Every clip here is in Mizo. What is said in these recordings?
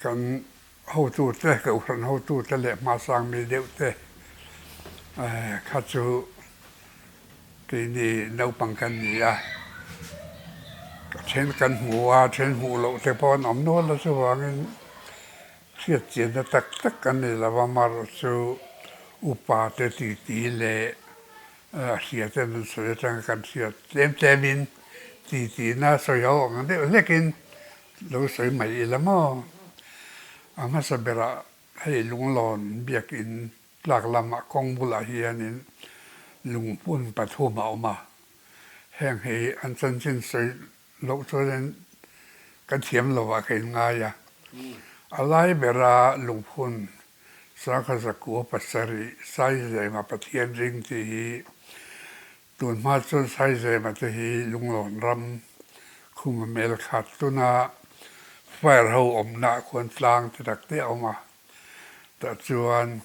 Kan hotute, Kohhran hotute leh hmasang mi deuhte kha chu keini naupang kan ni a, then kan hmu a, then hmuh loh te pawh an awm nual a, chuvangin hriat chianna tak tak kan nei lo va, amaherawhchu upa te titi leh a hria ten an sawi atanga kan hriat tlem tlemin titina sawi ho ang deuh hlekin Lo sawi mai ila maw? A hmasa berah hei Lunglawn biakin tlak lamah kawng bulah hianin lunghmun pathum a awm a, heng hi an chanchin sawi loh chuanin ka thiam lo ah ka inngai a. A lai bera lunghmun Sangha Zakua pasarih Saizema Pathian ring tih hi Tun hma chuan Saizema te hi Lunglawn ram khum a mel khat tuna fire ho awmna ah khuan tlang te tak te a awm a, tah chuan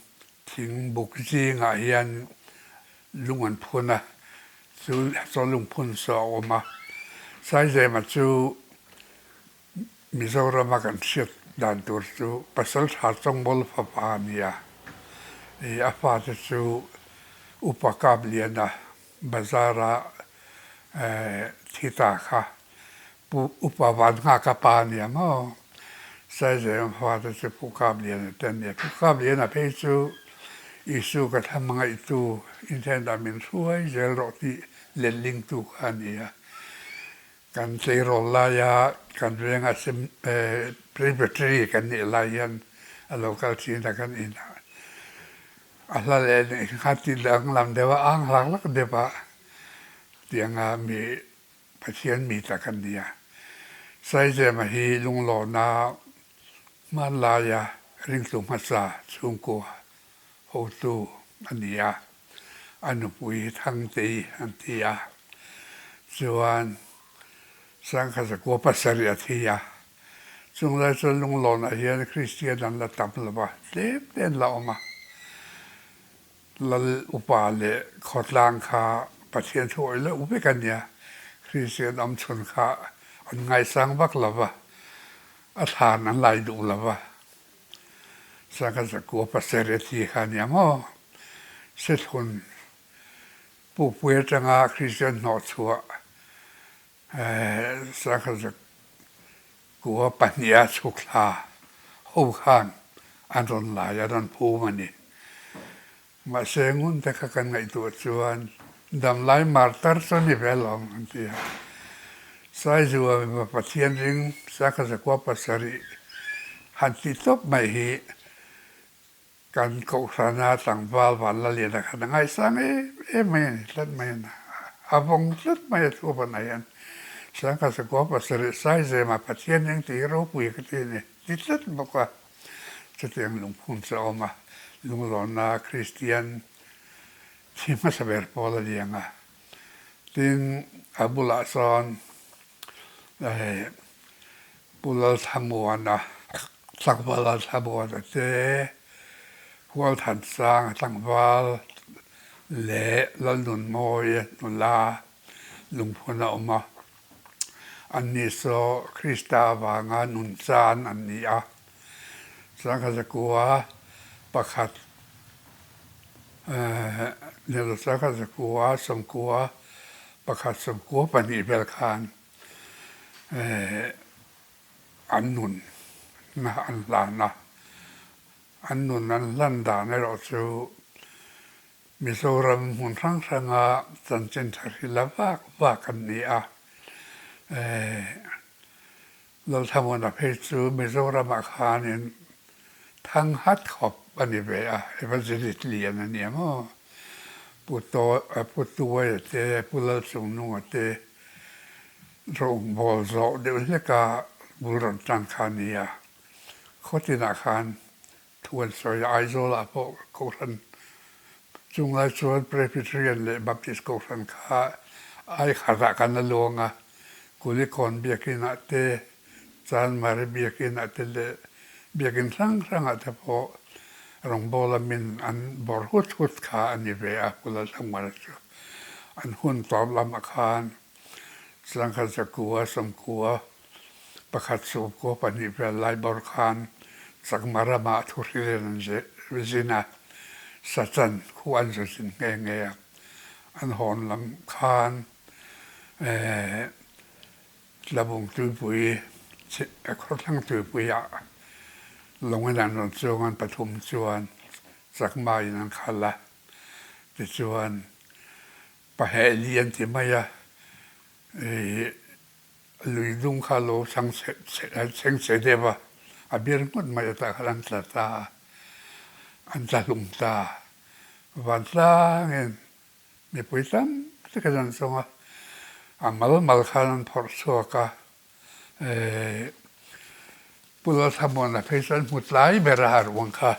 thing buk zingah hian lung an phun a, chu saw lungphun saw a awm a. Saizema chu Mizorama kan hriat dan tur chu Pasaltha Chawngbawl fapa a ni a, ih a fate chu Upa Kapliana bazara thi ta kha Pu Upa Vanghaka pa a ni ang aw. Saizema fate chu Pu Kapliana te an ni a, Pu Kapliana phei chu Isu ka thla hmangaihtu inthenah min hruai zel rawh tih letlingtu kha a ni a. Kan tleirawl laia kan venga Presbytery kan nih lai hian a lo kal thin a kan inah a hla leh nih kha ti danglam deuh a, ang hlak hlak deuh a tianga mi Pathian mi tak an ni a. Saizema hi lunglawna hmanlaia ringtu hmasa chhungkua hotu a ni a, a nupui Thangtei an ti a, chuan Sangkhazakua pasarih a thi a, chung lai chuan Lunglawnah hian Kristian an la tam lo va, tlem te an la awm a, Lal upa leh khawtlang kha Pathian thu awih loh vek a nia, Kristian awm chhun kha an ngaisang vak lo va, a thlan an lai duh lo va. Sangha zakua pasarih a thi kha nia maw? Sethlun pukpui atanga Kristian hnawhchhuah sangha zakua pahniha chhuk thla ho khan an rawn lai a rawn phum a ni. Mahse ngun te kha kan ngaihtuah chuan damlai martar chu a ni ve lo an ti a. Saizua mipa Pathian ring Sakha zakua pasarih han tih tawp mai hi kan Kohhrana tlangval Vanlaliana khan a ngaisang em em mai a ni tlat mai a ni. A vawng tlat mai a thu avan ah hian Sakha zakua pasarih Saizema Pathian ring tih hi ropui ka ti a ni ti tlat bawk a. Chutiang lungphun chu a awm a, lunglawnna Kristian thi hmasa ber pawl a liang a. Tin, a bulah chuan Pu Lalthlamuana, tlangval Lalthlamuana te, Hualthansanga tlangval leh Lalnunmawia nula lungphun a awm a. Anni saw Krista avanga nun chan an ni a. Sangha zakua pakhat nilo sangha zakua sawmkua pakhat sawmkua pahnih vel khan an nun na an hlan a. An nun an hlan dan erawh chu Mizoram hmun hrang hranga chanchin tha hri la vak vak an ni a. Lalthamuana phei chu Mizoramah khanin thang hat khawp a ni ve a, Evangelist lian a nia maw? Pu Pu Tuaia te, Pu Lalchungnunga te rawngbawl zawh deuh hleka bul rawn tan kha a ni a. Khawtinah khan Thu an sawi a, Aizawlah pawh Kohhran chunglai chuan Presbyterian leh Baptist Kohhran kha ai khatah kan la luang a, Kulikawn biakinah te, Chanmari biakinah te leh biakin hrang hrangah te pawh rawngbawla min an bawr hut hut kha a ni ve a, Pu Lalthamngara chu an hun tawp lamah khan Sangha zakua, sawmkua, pakhat sawmkua pahnih vel lai bawr khan. Chakma ramah thu hrilhin an zin a, Sachan khu an zu zin nghe nghe a. An hawn lam khan Tlabung tuipui, Khawthlang tuipuiah lawngin an rawn chuang an pathum chuan Chakma in an khalh a, tichuan Pahehli an ti mai a, Lui dung kha lo chang chheng chhe deuh a, a bir ngawt mai atah khan an tla ta a, an tla hlum ta. Vantlangin mipui tam takin an zawng a, a mal mal khan an phawrh chhuak a, Pu Lalthamuana phei chuan hmu tlai ber a ruang kha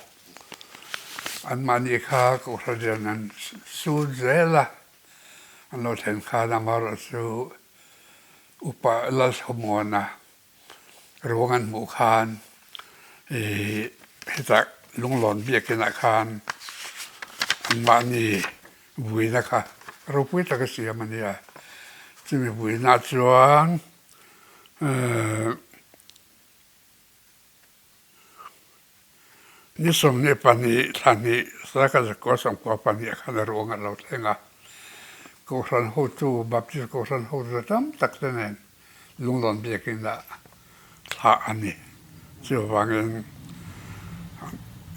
anmahni kha Kohhran rian an sun zel a, an lo thlen khan amaherawhchu Upa Lalthamuana ruang an hmuh khan ih hetah Lunglawn biakinah khan anmahni vuina kha ropui taka siam a ni a, chumi vuinah chuan Ni 22 thla hnih Saka zakua 92 khan a ruang a lo thleng a, Kohhran hotu, Baptist Kohhran hotu tam tak te nen Lunglawn biakin ah thlah a ni. Chuvangin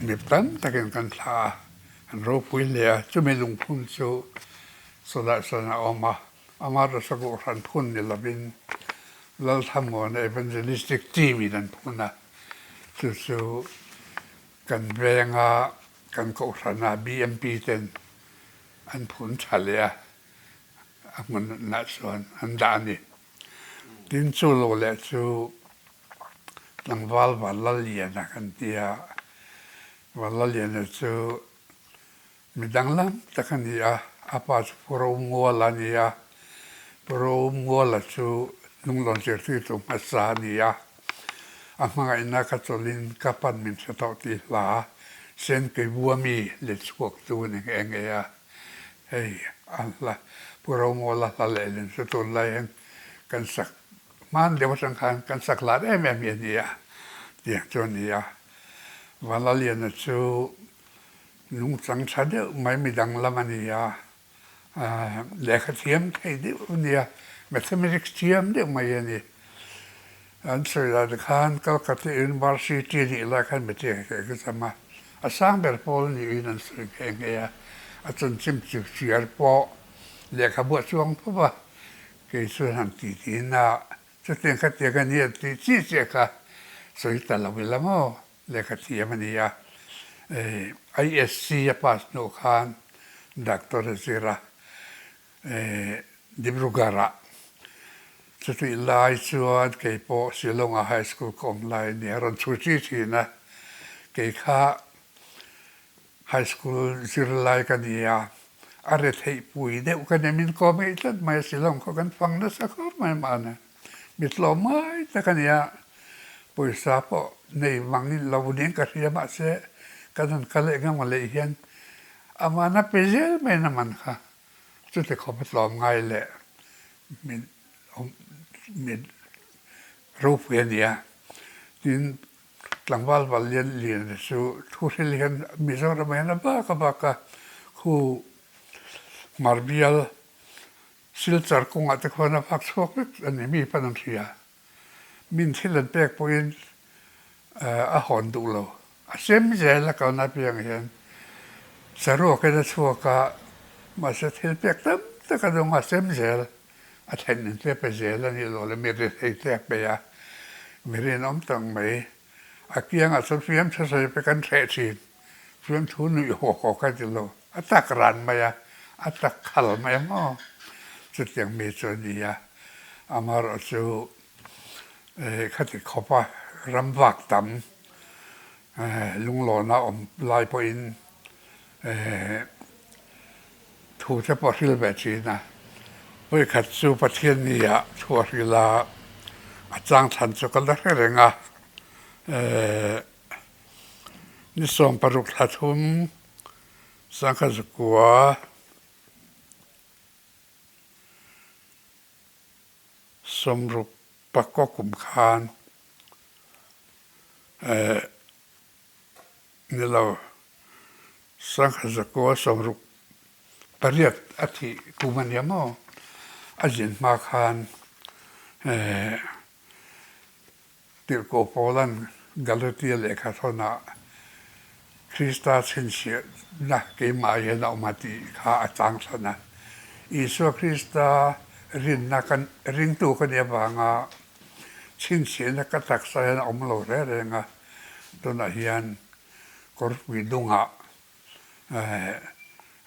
mi tam takin kan thlah a, an ropui hle a, chumi lungphun chu chawlh chuan a awm a. Ama rasa Kohhran phun ni lovin Lalthamuana Evangelistic Team in an phun a, chu chu kan venga kan Kohhrana BMP ten an phun tha leh a, a hmunah chuan an dah a ni. Tin chu lo leh chu tlangval Vanlalliana kan ti a, Vanlalliana chu Mi danglam tak a ni a, a pa chu Pu Romnguala a ni a, Pu Romnguala chu Lunglawn zirtirtu hmasa a ni a, a hmangaihna ka chawlhin ka pan min hre tawh tih hla Senkei bua mi let chhuaktu a ni nghe nghe a, hei a hla Pu Romnguala hla lehlin chu tunlai hian kan sak hman deuh atang khan kan sak lar em em hi a ni a, tiang chu a ni a, Vanlaliana chu Nungchang tha deuh mai mi danglam a ni a, lehkha thiam thei deuh a ni a, mathematics thiam deuh mai a ni. An sawi dan khan Calcutta University nih lai khan matric a exam a, a sang ber pawl niin an sawi nghe nghe a, a chanchin chiar pawh lehkhabu a chuang fo va, kei chuan han ti tiin a, chutiang khatiang a ni an tih chiah chiah kha sawi ta lo ila maw? Lehkha thiam a ni a, ISC a pass hnu khan doctor a zir a, Dibrugarh-ah. Chutih lai chuan kei pawh Shillong-ah high school ka awm lai a ni a, rawn chhui chi thin a, kei kha high school zir lai ka ni a, a retheih pui deuh ka ni, min kawm ngeih tlat mai a, Shillong khaw kan fang nasa khawp mai mahni. Mi tlawm ngai tak a nia, pawisa pawh nei vangin lo nen ka hria mahse kan han kal leh ngam leh hian aman a pe zel mai na man kha chuti khawp a tlawm ngai leh min min ropui a nia. Tin, tlangval val lian lian chu thu hril hian Mizoram ah hian a bak a bak a, khu Hmarbial Silchar kawngah te khuan a vak chhuak vek a ni, mi pawn an hria. Min thil an pek pawhin a hawn duh lo. A sem zel a kalna apiang hian saruakin a chhuak a, mahse thil pek tam tak a dawng a, sem zel a thlen in te pe zel a nih loh leh mi rethei te a pe a, mi rinawm tak mai. A kiangah chuan fiamthu sawi pek an hreh thin. Fiamthu nuih hawk hawk a ti lo. A tak ran mai a, a tak khal mai a maw? Chutiang mi chu a ni a, amaherawhchu khati khawpa ram vak tam lunglawna awm lai pawhin thu te pawh a hril ve thin a. Vawikhat chu Pathianni-ah thu a hril a, a chang thlan chu ka la hre reng a, Ni 16 thla thum sangkhat zakua 60 pakaw kum khan. Ni lo, 1968 a thih kum a nia maw? A zin hma khan Tirhkoh Paula'n Galatia lehkha thawnah Krista chhinchhiahna keimah hian a awm a tih kha a chang thlan a. Isua Krista rinna kan ringtu ka nih avanga chhinchhiahna ka taksa hian a awm lo reng reng a. Tunah hian kawrpui dungah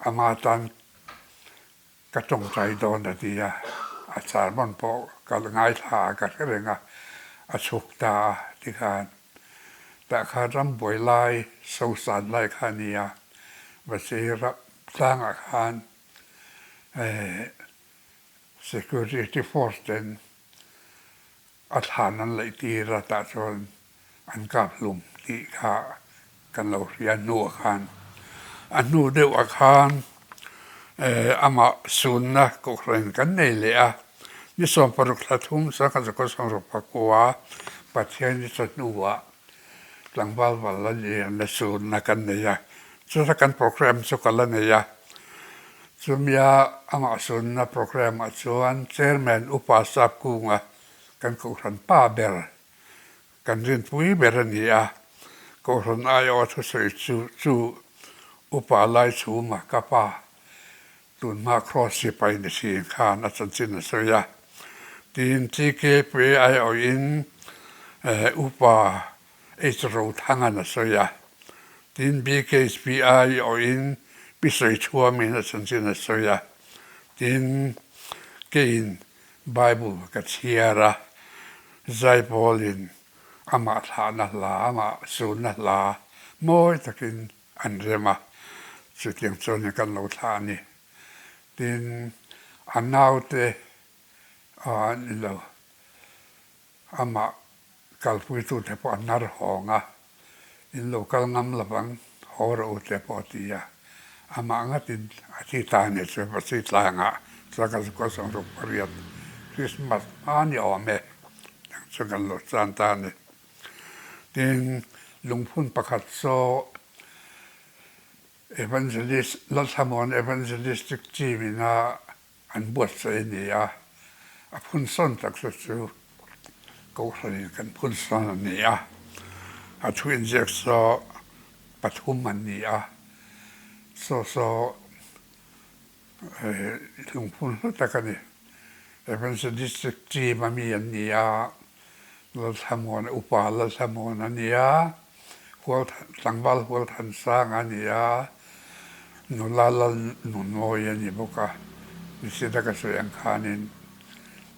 ama tan ka tawngtai dawn a ti a, a sermon pawh ka ngaithla a ka hre reng a, a chhuk ta a tikhan tah khan rambuai lai sosan lai kha a ni a, Vachei tlangah khan security force ten A thlan an laih tir a tah chuan an kap hlum tih kha kan lo hria hnuah khan. A hnu deuh ah khan amah sunna kohhran kan nei leh a, ni 16 thla thum 1969 Pathian i chawhnuah tlangval val a lian a sunna kan nei a, chuta kan programme chu ka la nei a. Chumia amah sunna programme ah chuan Chairman Upa Sapkunga kan Kohhran pa ber, kan rinpui ber a ni a, Kohhran aiawh a thusawi chu chu Upa Laichhuma ka pa tunhma Kraws sipai ni thin khan a chanchin a sawi a. Tin, TKP aiawhin Upa H Rothangan a sawi a. Tin, BKHP aiawhin Pi Sawichhuamin a chanchin a sawi a. Tin, keiin Bible ka chhiar a, Zaipawlin amah thlahna hla, amah sunna hla mawi takin an rem a, chutiang chuan kan lo thlah a ni. Tin, a naute a ni lo, amah kalpuitute pawh a hnar hawng a, in lo kal ngam lovang, haw rawh u te pawh a ti a, amah ngatin a thi ta a ni chu Vasi tlangah chuan ka zuk a 68 Krismas hma ni awm e, tiang chuan kan lo chan ta a ni. Tin, lungphun pakhat saw Evangelist Lalthlamuan Evangelistic Team ina an buatsaih a ni a, a phun sawn tak chu chu Kohhranin kan phun sawn a ni a, a thu inziak saw pathum an ni a, saw saw lungphun hlu tak a ni. Evangelistic Team a mi an ni a, Lalthlamuana Upa Lalthlamuana a ni a, Tlangval Hualthansanga a ni a, nula Lalnunawii a ni bawk a. Nisina ka sawi ang khanin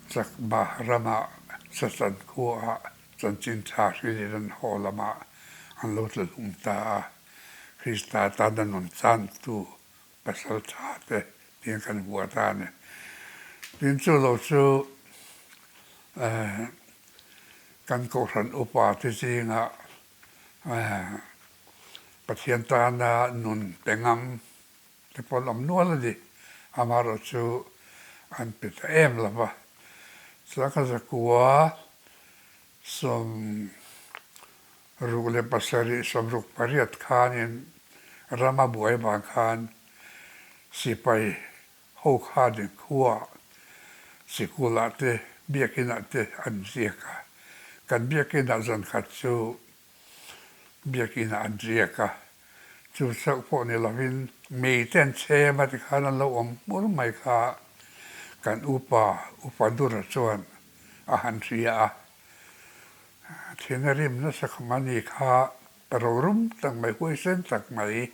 Chakma rama Sachan khuaah chanchin tha hrilhin an haw lamah an lo tla hlum ta a, Krista tana nun chantu pasal tha te tiin kan hmu ta a ni. Tin chu lo chu kan Kohhran upa te zingah Pathian tana nun pe ngam te pawh an awm nual a ni. Amaherawh chu an pe ta em lo va. Chuan ka zakua 67, 68 khanin rama buai vang khan sipai ho khanin khua sikulah te biakinah te an ziak a. Kan biakinah zan khat chu biakinah an ziak a. Chu chauh pawh ni lovin mei te an chhem a tikhan an lo awm hmur mai kha kan upa, Upa Dura chuan a han hria a. Thin a rim nasa khawm a ni kha rorum tak mai, huaisen tak mai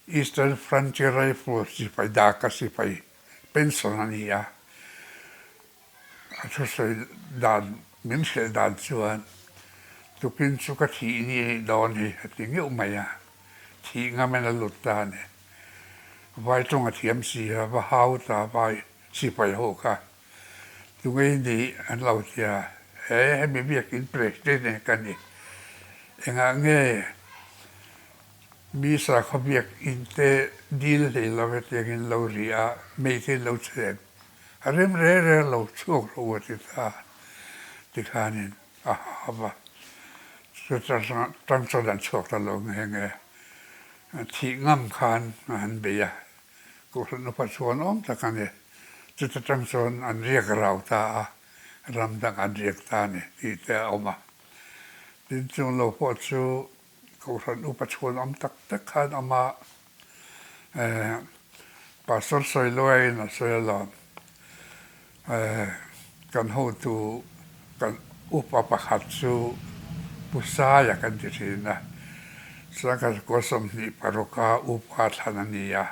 Eastern Frontier Rifles sipai daka sipai pension a ni a. A thusawi dan min hrilh dan chuan tukin chu ka thih ni anih dawn hi a ti ngeuh mai a, thih ngamin a lut ta a ni. Vai tawng a thiam si a, va hau ta vai sipai ho kha. Tungei ni an lo tia, He hemi biakin President ka ni. Engah nge mi sakhaw biakin te dil hlei lo hetiangin lo ri a, hmeichhe in lo chheng a rem re re lo chhuak rawh u a ti ta. Tikhanin a ha va. Chuta tang chuan an chhuak ta lo nghe nghe. Thih ngam khan an han bei a, Kohhran upa chuan awm tak a ni. Chuta tang chuan an riak rau ta a, ram dang an riak ta a ni tih te a awm a. Tin, chung lo pawh chu Kohhran upa chhuan awm tak tak khan awm a, Pastor Sawiluaiin a sawi alawm, kan hotu kan upa pakhat chu Pu Saia kan ti thin a, chuan ka zakua 26 a upa thlan a ni a,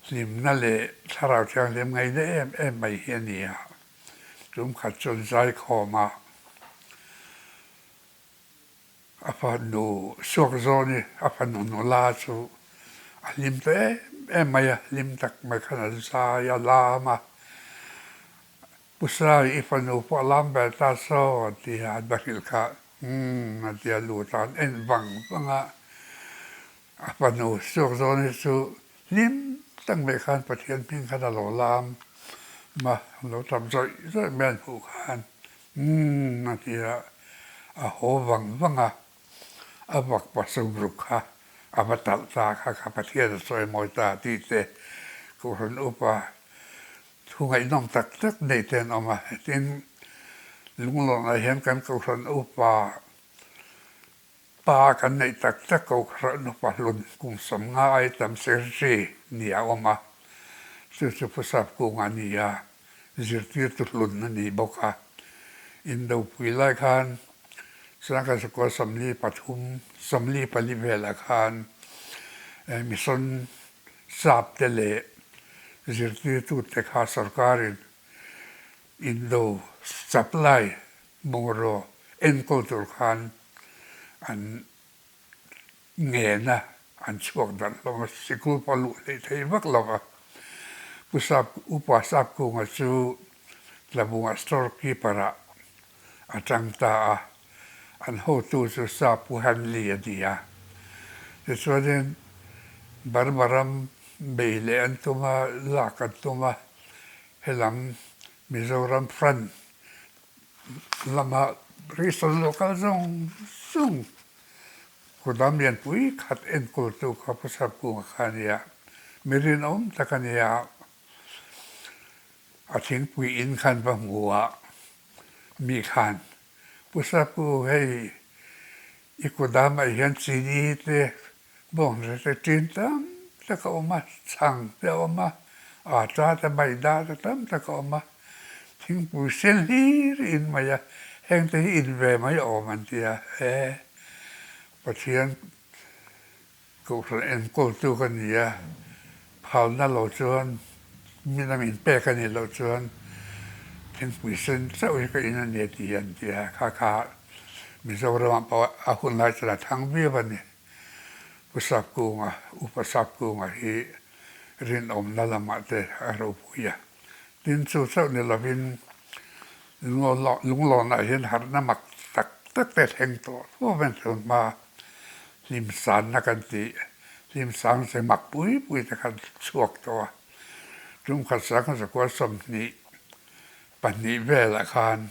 hlimna leh thlarau thianghlim ngaihna em em mai hi a ni a, tum khat chuan zaikhawm a. A fanu suak zawn i a fanu nula chu a hlim ta em em mai a, hlim tak mai khan a zai a lam a, Pu Sai i fanu pawh a lam ber ta saw a ti a, an va hrilh kha umm a ti a, lut a an en vang vang a, a fanu suak zawn hi chu hlim tak mai khan Pathian hming khan a lo lam a, a lo tap zawih zawih mai an hmuh khan. Umm a ti a, a haw vang vang a, a vak pasuk ruk kha a va talh ta kha kha Pathian a sawi mawi ta tih te Kohhran upa thu ngaihnawm tak tak neih te an awm a, tin Lunglawnah hian kan Kohhran upa Pa kan neih tak tak ko kha nupa hlun kum 50 ai tam secretary ni a awm a, chu chu Pu Sapkung a ni a, zirtirtu hlun a ni bawk a. Indopui lai khan Sangha Sakawr 43, 44 velah khan mission sap te leh zirtirtute kha sorkarin indo supply Bungraw enkawl tur khan an ngen a, an chhuak darh hlawm a, sikul pawh a luh hleih thei vak lo va. Pu Sap, Upa Sapkunga chu Tlabunga store keeper ah a tang ta a, an hotu chu Sap Pu Hanley a ni a. Tichuanin Burma ram bei leh an tum a, lak an tum a, helam Mizoram front lama Bristol local zawng zawng kudam lianpui khat enkawltu kha Pu Sapkunga kha a ni a, mi rinawm tak a ni a, a thingpui in khan va hmu a, mi khan Pu Sapku hei i kudamah hian chini te Bawnghnute te tin tam tak a awm a, chhang te a awm a, ata te maida te tam tak a awm a, thingpui sen hlir i in mai a, heng te hi in ve mai awm an ti a, he Pathian Kohhran enkawltu ka ni a, phalna lo chuan min a min pek a nih loh chuan thingpui sen chauh hi ka in a ni a ti an ti a, kha kha Mizoramah pawh a hun lai chuan a thang viau a ni. Pu Sapkunga, Upa Sapkunga hi rinawmna lamah te a ropui a. Tin chu chauh ni lovin Lunglawnah hian harhna mak tak tak te thleng tawh fo a tun hma hlimsanna kan tih hlimsang che mak pui pui te khan chhuak tawh a. Tum khat sangha zakua 22 velah khan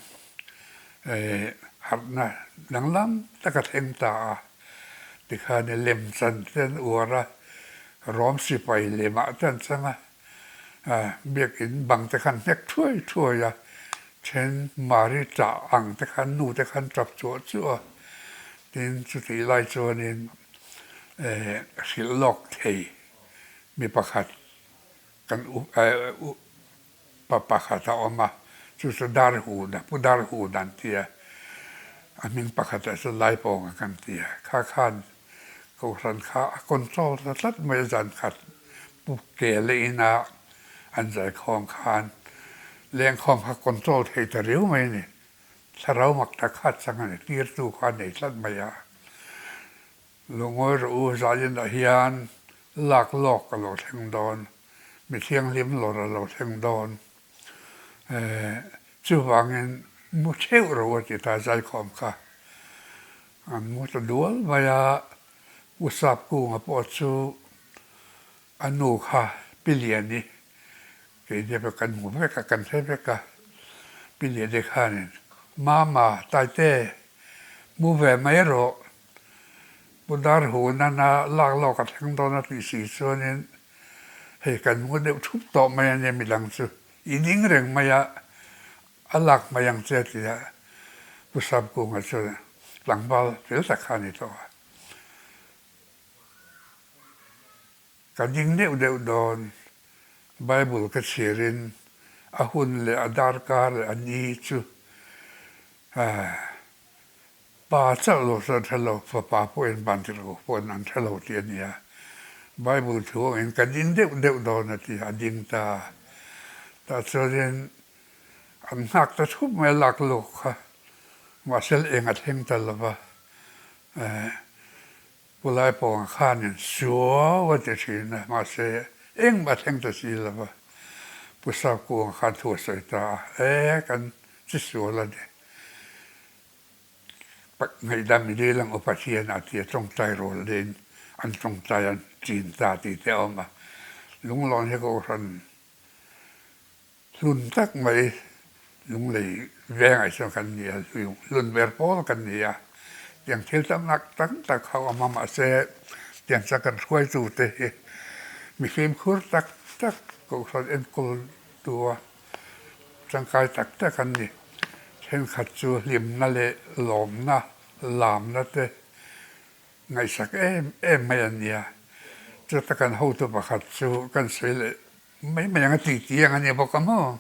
harhna danglam tak a thleng ta a, tikhan i lem chan te an uar a, Rom sipai lemah te an chang a, biakin bang te khan hnek thuai thuai a, then Mari ṭah ang te khan nu te khan ṭap chuah chuah a, tin chutih lai chuanin hrilh lawk thei mi pakhat kan Pa pakhat a awm a, chu chu Darhun a, Pu Darhun an ti a, a hming pakhatah chuan Laipawnga kan ti a, kha khan Kohhran kha a control ta tlat mai a, zan khat Pu Kele ina an zaikhawm khan lengkhawm kha control thei ta riau mai a ni, thlarau mak tak kha chang a ni, tirtu kha a nei tlat mai a. Lungawi rawh u, zalinah hian lak lawk a lo thleng dawn, mi thianghlim lawr a lo thleng dawn. Chuvangin mu theuh rawh u a ti ta zaikhawm kha. An mu ta dual mai a, Pu Sapkunga pawh chu a nu kha Pi Liani, keini pawh kan hmu vek a, kan hre vek a, Pi Liani khanin, Mama, Taite! Mu ve mai rawh. Pu Darhunana lak lawk a thleng dawn a tih si chuanin hei kan mu deuh thup tawh mai a nia midang chu i ding reng mai a, a lak mai ang che a ti a. Pu Sapkunga chuan tlangval fel tak kha a ni tawh a. Ka ding deuh deuh dawn. Bible ka chhiarin a hun leh a darkar leh a ni chu Pa chauh lo chuan hre lo, fapa pawhin vantirhkoh pawhin an hre lo tih a ni a. Bible thu angin ka ding deuh deuh dawn a ti a, a ding ta a. Tah chuanin an nghak ta thup mai a lak lawk kha, mahse eng a thleng ta lo va. Pu Laipawnga khanin suau a ti thin a, mahse engmah thleng ta si lo va. Pu Sapkunga khan thu a sawi ta a, E, kan chi sual a ni. Ngaihdam i dil ang upa hian a ti a, tawngtai rual deuhin an tawngtai an chin ta tih te a awm a. Lunglawn hi Kohhran Hlun tak mai lunglei vengah chuan kan ni a, hlun ber pawl kan ni a, tiang thil tam tak tam tak ho awm a mahse tiang chuan kan hruaitu te hi mi fimkhur tak tak kohhran enkawl tu a tangkai tak tak an ni. Thenkhat chu hlimna leh lawmna lamna te ngaihsak em em mai an ni a, chuta kan hotu pakhat chu kan sawi leh Mai mai ang a ti ti ang a ni bawk a maw?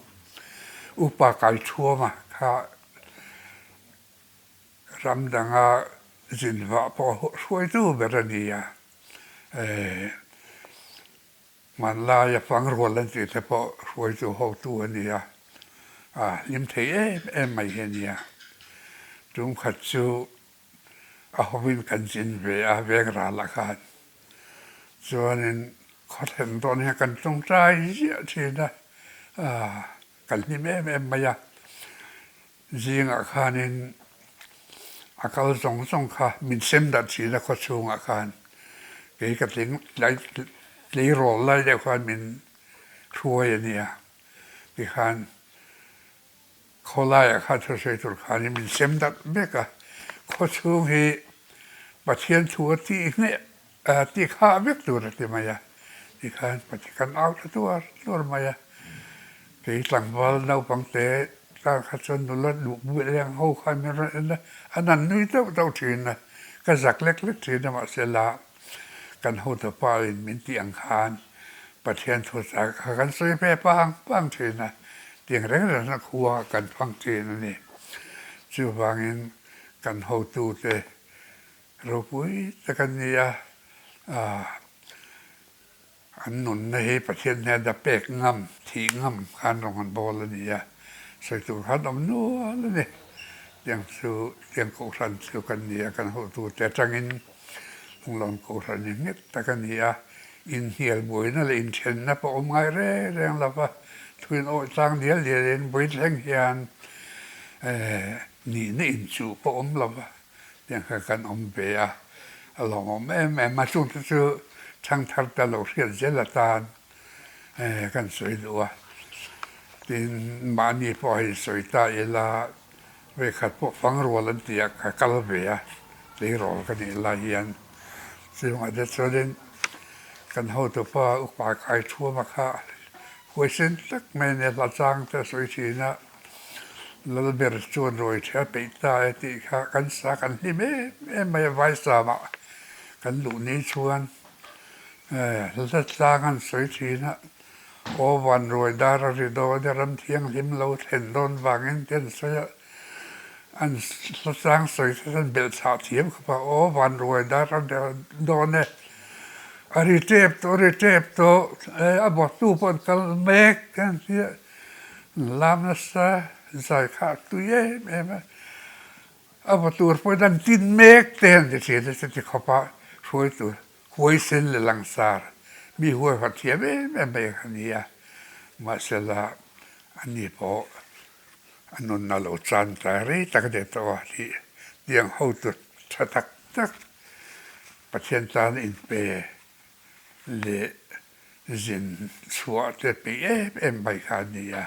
Upa kai thuama kha ram danga zin vah pawh hruaitu ber a ni a, hmanlaia fangrual an tih te pawh hruaitu hotu a ni a, a hlim thei em em mai hi a ni a. Tumkhat chu A hawin kan zin ve a, veng ralah khan. Chuanin khaw thlen dawn hian kan tawngtai ziah thin a, kan hlim em em mai a. Zingah khanin a kal zawng zawng kha min sem dat thin a khaw chhungah khan. Kei ka tling tleirawl lai deuh khan min hruai a nia. Tikhan Khawlaiah khan thusawi tur khanin min sem darh vek a, khawchhung hi Pathian thu a tih hneh a ti khah vek tur a ti mai a, tikhan Pathian kan au ta tuar tuar mai a, kei tlangval naupang te tan kha chuan nula duh buih leng ho khan min rawn en a, an han nui deuh deuh thin a, ka zak lek lek thin a mahse la kan hotupa in min tih ang khan Pathian thu chah kha kan sawi ve pang pang thin a, tiang reng reng hian khua kan hmang thin a ni. Chuvangin kan hotute ropui tak an ni a, an nunna hi Pathian hnena pek ngam, thih ngam khan rawn han bawl a ni a, sawi tur khan awm nual a ni. Tiang chu tiang kohhran chu kan ni a, kan hotute atangin Lunglawn kohhran hi nghet tak a ni a. Inhnial buaina leh inthenna pawh awm ngai reng reng lo va, thuin awih tlang dial dialin vawi thleng hian nihna inchuh pawh awm lo va, tiang kha kan awm ve a, a lawmawm em em a, chungte chu thangthar ta lo hriat zel atan kan sawi duh a, tin mahni pawh a insawi ta ila. Vekhat pawh fang rual an tih ah ka kal ve a, tleirawl ka nih lai hian chungah te chuanin kan hotupa upa kai thuama kha huaisen tak mai a nia hla chang te a sawi thin a, Lalber chuan ruai the a peih ta e tih kha kan sa kan hlim em em mai a, Vaisamah kan luh ni chuan hla chang an sawi thin a. Aw van ruai dar a ri dawn e, ram thianghlim lo thlen dawn vangin te an sawi a, an hla chang sawi te chuan belh chhah thiam khawp a, aw van ruai dar a ri dawn e, a ri tep tawh a ri tep tawh e, a bawttu pawh an kal mek te an ti a, an lam nasa zai kha a tui em em a, a vaw tur pawhin an tin mek te an ti thin a chuti khawp a hruai tur. Huaisen leh langsar mi huaihawt thiam em em mai kha ni a, mahsela ani pawh a nunna lo chan ta rei tak a ni tawh a tih tiang hotu tha tak tak Pathian tan inpe leh zin chhuah te peih em em mai kha a ni a.